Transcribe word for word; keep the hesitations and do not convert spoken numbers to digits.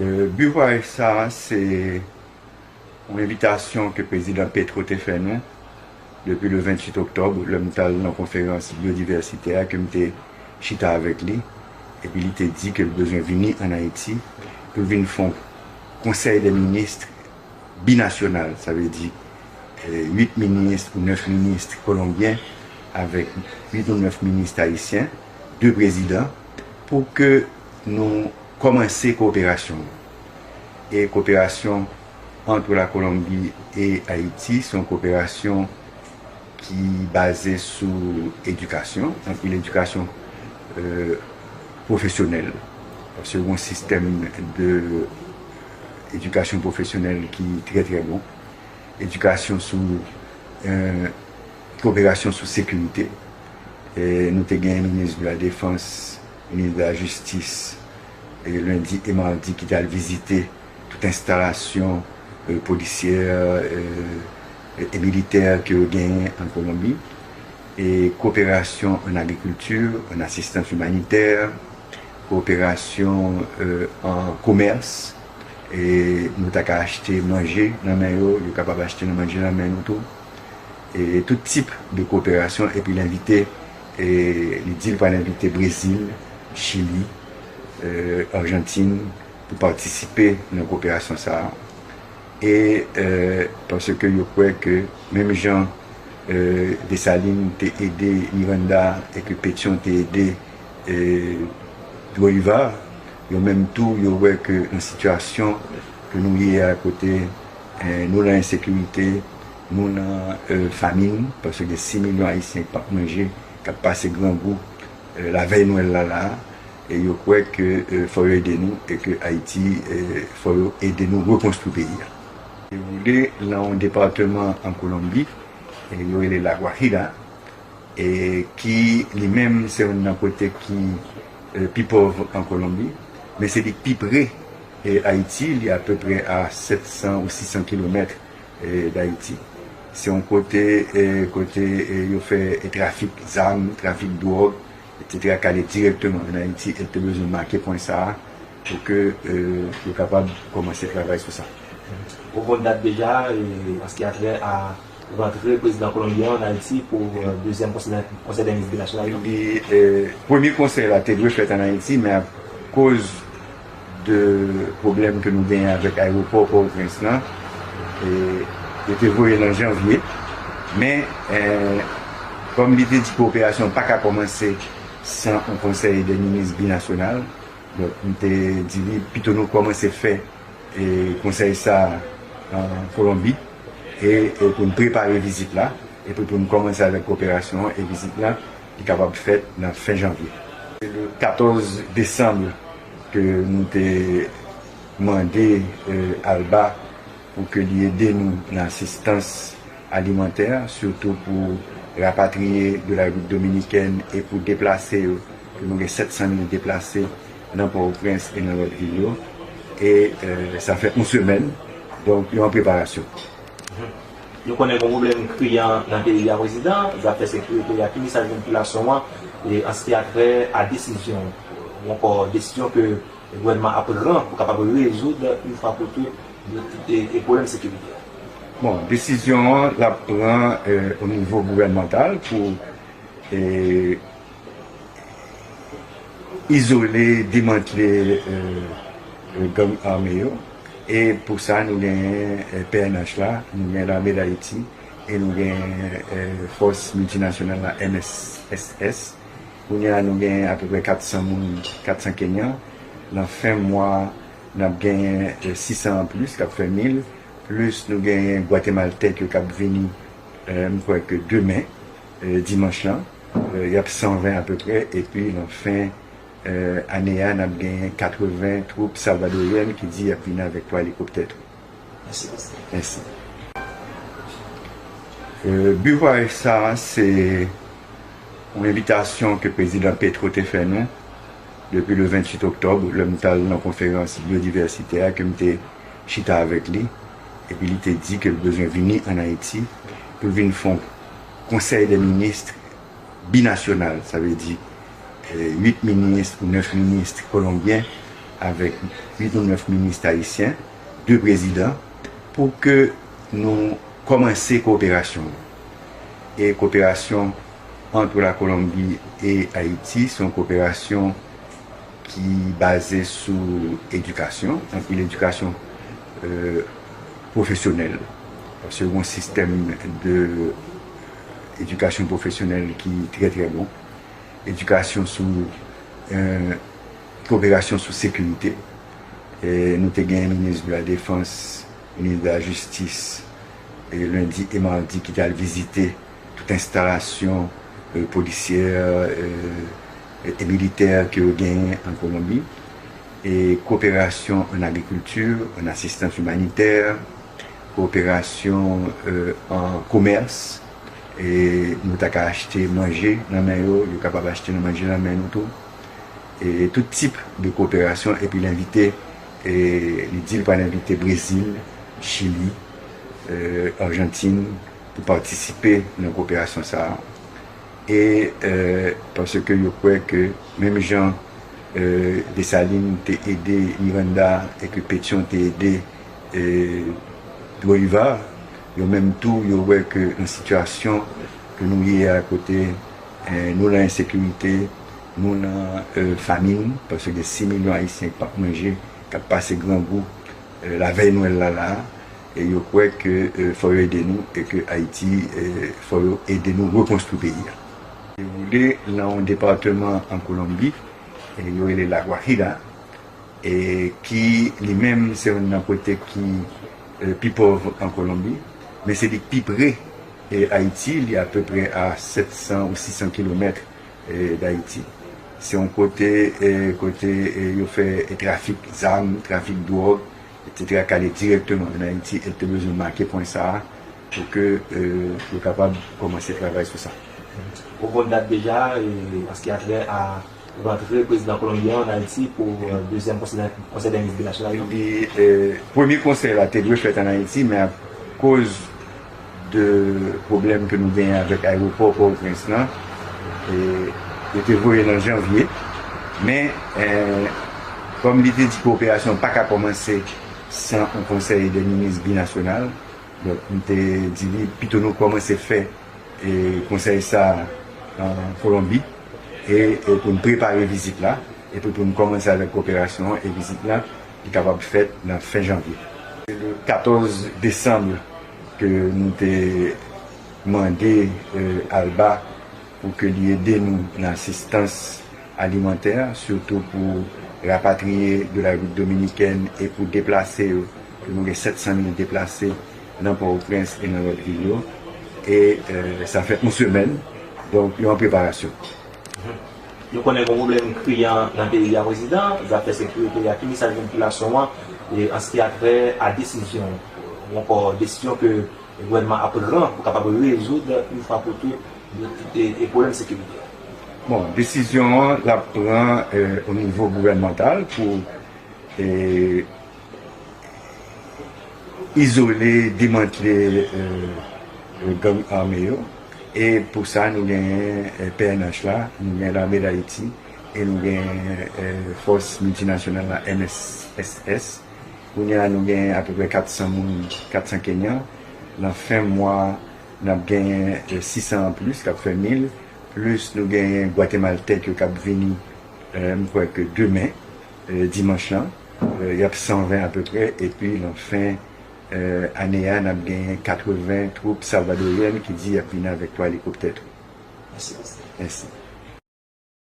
Euh, Biwo Pares sa a, se yon envitasyon ke Prezidan Petro te fè nou depi le venntuit oktòb, lè m t al nan konferans byodivèsitè a, ke m te chita avèk li, epi li te di ke l bezwen vini ann Ayiti pou l vin fè yon konsèy dè minis binasyonal, sa vle di, eh, uit minis ou nèf minis kolonbyen avèk uit ou nèf minis ayisyen, de prezidan, pou ke nou kòmanse kowoperasyon. E kowoperasyon ant la Kolonbi e Ayiti, se yon kowoperasyon ki baze sou edikasyon, anpi ledikasyon, euh, pwofesyonèl. Paske gen yon sistèm de edikasyon pwofesyonèl ki trè, trè bon. Edikasyon sou, euh, kowoperasyon sou sekirite. E nou te gen minis de la defans, minis de la jistis, e lendi e madi ki t al vizite tout enstalasyon, euh, polisyè, euh, e, e militè ke yo genyen an Kolonbi, e kowoperasyon an agrikilti, an asistans imanitè, kowoperasyon, euh, an komès, e nou ta ka achte manje nan men yo, yo kapab achte nan manje nan men nou tou. E tout tip de kowoperasyon, epi l envite, e li di l pral envite Brezil, Chili, euh, Ajantin, pou patisipe nan kowoperasyon sa a. E, euh, paske yo kwè ke menm jan, euh, Desalin te ede Miranda e ke Petyon te ede, euh, Bolivar, yo menm tou, yo wè ke nan sitiyasyon ke nou ye a, kote, euh, nou nan ensekirite, nou nan, euh, famin, paske gen sis milyon Ayisyen k p ap manje, k ap pase grangou, euh, lavèy Nwèl la, la a, e yo kwè ke, euh, fò yo ede nou e ke Ayiti, euh, fò yo ede nou rekonstwi peyi a. Dewoule nan yon depatman an Kolonbi, e yo rele La Guajira, e ki li menm se youn nan kote ki, euh, pi pòv an Kolonbi, men se li k pi pre, e Ayiti, li apeprè a sèt san ou sis san kilomèt, e, d Ayiti. Se yon kote, e, kote, e, yo fè, e, trafik zam, trafik dwòg, etsetera k ale dirèkteman ann Ayiti, e l te bezwen make pwen sa a pou ke, e, yo kapab kòmanse travay sou sa. Ou konn dat deja, e, an se ki a trè a rantre prezidan kolonbyen an ann Ayiti pou, e, dezyèm konsèy, konsèy dè minis binasyonal la? Li, e, premye konsèy la te dwe fèt ann Ayiti, men akoz de pwoblèm ke nou genyen avèk ayewopò Pòtoprens lan, e, yo te voye l an janvye, men, e, kòm li te di kowoperasyon pa ka kòmanse san yon konsèy dè minis binasyonal, donk, m te di li, pito nou kòmanse fè, e, konsèy sa a an Kolonbi, e, e pou n prepare vizit la, epi pou n kòmanse avèk kowoperasyon an, e vizit la, li kapab fèt nan fen janvye. Se le katòz desanm ke nou te mande, e, Alba pou ke li ede nou nan asistans alimantè, sitou pou rapatriye de la Repiblik Dominikèn e pou deplase yo, ke nou gen sèt san mil deplase nan Pòtoprens e nan lòt vil yo. E, e, sa fè yon semèn, donk, yo an preparasyon. Nou konnen gen pwoblèm kriyan nan peyi a, prezidan, zafè sekirite a, ki mesaj ou pou popilasyon an, e an se ki a trè a desizyon, ou ankò desizyon ke gouvènman ap pran pou kapab rezoud yon fwa pou tout e, e pwoblèm sekirite a? Bon, desizyon an, l ap pran, e, o nivo gouvènmantal pou, e, izole, demantle, e, e, gang ame yo. E pou sa, nou genyen, e, P N H la, nou genyen Lame d Ayiti, e nou genyen, e, fòs miltinasyonal la, M S S S. Kounye a, nou genyen apeprè kat san moun, kat san Kenyan. Nan fen mwa, n ap genyen, e, sis san anplis, k ap fè mil. Plis nou genyen Gwatemaltèk yo k ap vini, e, m kwè ke demen, e, dimanch lan, e, y ap san ven apeprè, epi nan fen, e, ane a, n ap genyen katreven twoup salvadoryèn ki di y ap vini avèk twa elikoptè tou. Mèsi. Mèsi. E, Biwo Pares sa a, se yon envitasyon ke Prezidan Petro te fè nou depi le venntuit oktòb, lè m t al nan konferans byodivèsitè a, ke m te chita avèk li, epi li te di ke l bezwen vini ann Ayiti pou l vin fè yon konsèy dè minis binasyonal, sa vle di, e, uit minis ou nèf minis kolonbyen avèk uit ou nèf minis ayisyen, de prezidan, pou ke nou kòmanse koperasyon. E koperasyon ant la Kolonbi e Ayiti, se yon koperasyon ki baze sou edikasyon, anpil edikasyon, euh, pwofesyonèl. Paske yon sistèm de edikasyon pwofesyonèl ki trè, trè bon. Edikasyon sou, euh, koperasyon sou sekirite. E nou te gen minis de la defans, minis de la jistis, e lendi e madi ki t al vizite tout enstalasyon, euh, polisyè, euh, e militè ke yo genyen an Kolonbi. E koperasyon an agrikilti, an asistans imanitè, koperasyon, euh, an komès, e nou ta ka achte manje nan men yo, yo kapab achte nan manje nan men nou tou. E tout tip de koperasyon, epi l envite, e li di l pral envite Brezil, Chili, euh, Ajantin pou patisipe nan koperasyon sa a. E, euh, paske yo kwè ke menm jan, euh, Desalin te ede Miranda e ke Petyon te ede, euh, Bolivar, yo menm tou, yo wè ke nan sitiyasyon ke nou ye a, kote, euh, nou nan ensekirite, nou nan, euh, famin, paske gen sis milyon Ayisyen k p ap manje, k ap pase grangou, euh, lavèy Nwèl la, la a, e yo kwè ke, euh, fò yo ede nou, e ke Ayiti, euh, fò yo ede nou rekonstwi peyi a. Dewoule nan yon depatman an Kolonbi, e yo rele La Guajira, e ki li menm se youn nan kote ki, euh, pi pòv an Kolonbi, men se li k pi pre, e Ayiti, li apeprè a sèt san ou sis san kilomèt, e, d Ayiti. Se yon kote, e, kote, e, yo fè, e, trafik zam, trafik dwòg, etsetera, k ale dirèkteman ann Ayiti, e l te bezwen make pwen sa a pou ke, e, yo kapab kòmanse travay sou sa. Ou konn dat deja, e, an se ki a trè a rantre prezidan kolonbyen an ann Ayiti pou, e, dezyèm konsèy, konsèy dè minis binasyonal yo? Li, e, premye konsèy la te dwe fèt ann Ayiti, men akoz de pwoblèm ke nou genyen avèk ayewopò Pòtoprens lan, e, yo te voye l an janvye. Men, e, kòm li te di ke operasyon pa ka kòmanse san yon konsèy dè minis binasyonal, donk, m te di li, pito nou kòmanse fè, e, konsèy sa a an Kolonbi, e, e pou n prepare vizit la, epi pou n kòmanse avèk operasyon an, e vizit la, li kapab fèt nan fen janvye. Se le katòz desanm ke nou te mande, e, ALBA pou ke li ede nou nan asistans alimantè, sitou pou rapatriye de la Repiblik Dominikèn e pou deplase yo, ke nou gen sèt san mil deplase nan Pòtoprens e nan lòt vil yo. E, e, sa fè yon semèn, donk, yo an preparasyon. Nou konnen gen yon pwoblèm kriyan nan peyi a, prezidan, zafè sekirite a. Ki mesaj pou popilasyon an, e, an se ki a trè a desizyon, ou ankò desizyon ke gouvènman ap pran pou kapab rezoud yon fwa pou tout, e, e pwoblèm sekirite a? Bon, desizyon an l ap pran, e, o nivo gouvènmantal pou, e, izole, demantle, e, e, gang ame yo. E pou sa, nou genyen, e, P N H la, nou genyen Lame d Ayiti, e nou genyen, e, fòs miltinasyonal la, M S S S. Kounye a, nou genyen apeprè kat san moun, kat san Kenyan. Nan fen mwa, n ap genyen, e, sis san anplis, k ap fè mil. Plis nou genyen Gwatemaltèk yo k ap vini, e, m kwè ke demen, e, dimanch lan, e, y ap san ven apeprè, epi nan fen, e, ane a, n ap genyen katreven twoup salvadoryèn ki di y ap vini avèk twa elikoptè tou. Mèsi. Mèsi.